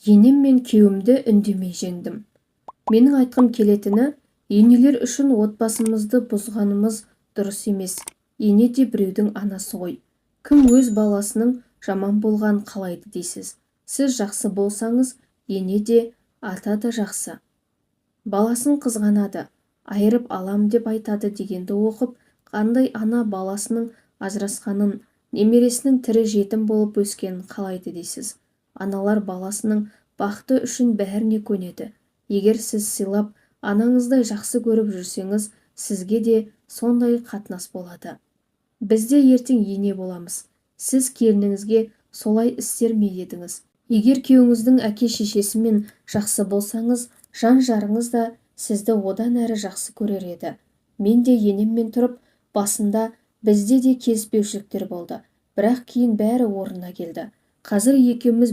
Енем мен күйеуімді үндемей жеңдім. Менің айтқым келетіні, енелер үшін отбасымызды бұзғанымыз дұрыс емес. Ене де біреудің анасы ғой. Кім өз баласының жаман болғанын қалайды дейсіз? Сіз жақсы болсаңыз, ене де, ата да жақсы. Баласын қызғанады, айырып алам деп айтады дегенді оқып, қандай ана баласының ажырасқанын, немересінің тірі жетім болып өскенін қалайды дейсіз? Аналар баласының бақыты үшін бәріне көнеді. Егер сіз сыйлап, анаңыздай жақсы көріп жүрсеңіз, сізге де сондай қатынас болады. Біз де ертең ене боламыз. Сіз келініңізге солай істер ме едіңіз? Егер күйеуіңіздің әке-шешесімен жақсы болсаңыз, жан жарыңыз да сізді одан әрі жақсы көрер еді. Мен де енеммен тұрып, басында бізде де келіспеушіліктер болды. Бірақ кейін бәрі орнына келді. Қазір екеуміз